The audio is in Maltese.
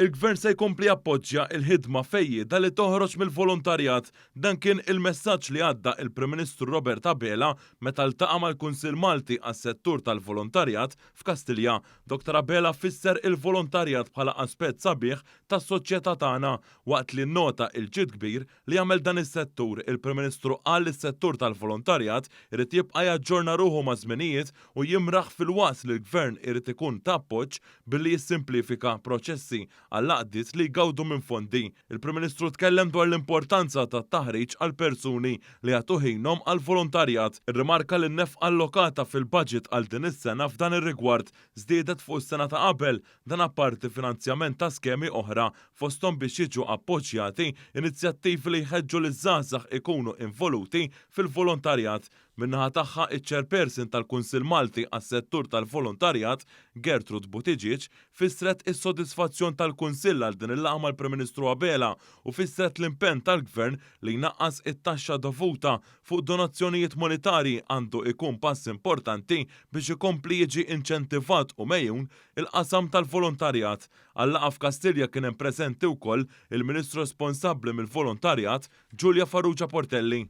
Il-Gvern se jkompli jappoġġja l-ħidma fejjieda li toħroġ mill-volontarjat. Dan kien il-messaġġ li għadda il-Prim Ministru Robert Abela meta ltaqa' mal-Kunsill Malti għas-Settur tal-Volontarjat f'Kastilja. Dr Abela fisser il-volontarjat bħala aspett sabiħ tas-soċjetà tagħna waqt li nnota l-ġid kbir li jagħmel dan is-settur. Il-Prim Ministru qal li s-settur tal-volontarjat irid jibqa' jaġġorna ruħu maż-żminijiet u jimraħ filwaqt li l-Gvern irid ikun ta' appoġġ billi jissimplifika proċessi għall-għaqdiet li jgawdu minn fondi. Il-Prim Ministru tkellem dwar l-importanza tat-taħriġ għal persuni li jagħtu ħinhom għall-volontarjat. Irrimarka li n-nefqa allokata fil-baġit għal din is-sena f'dan ir-rigward żdiedet fuq is-sena ta' qabel. Dan apparti finanzjament ta' skemi oħra, fosthom biex jiġu appoġġjati inizjattivi li jħeġġu liż-żgħażagħ ikunu involuti fil-volontarjat. Min-naħa tagħha, iċ-Chairperson tal-Kunsill Malti għas-Settur tal-Volontarjat, Gertrude Buttigieg, fissret is-sodisfazzjon tal-Kunsill għal din il-laqgħa mal-Prim Ministru Abela u fissret l-impenn tal-Gvern li jnaqqas it-taxxa dovuta fuq donazzjonijiet monetarji għandu ikun pass importanti biex ikompli jiġi inċentivat u megħjun il-qasam tal-volontarjat. Għal-laqgħa f'Kastilja kien hemm preżenti wkoll il-Ministru responsabbli mill-Volontarjat, Julia Farrugia Portelli.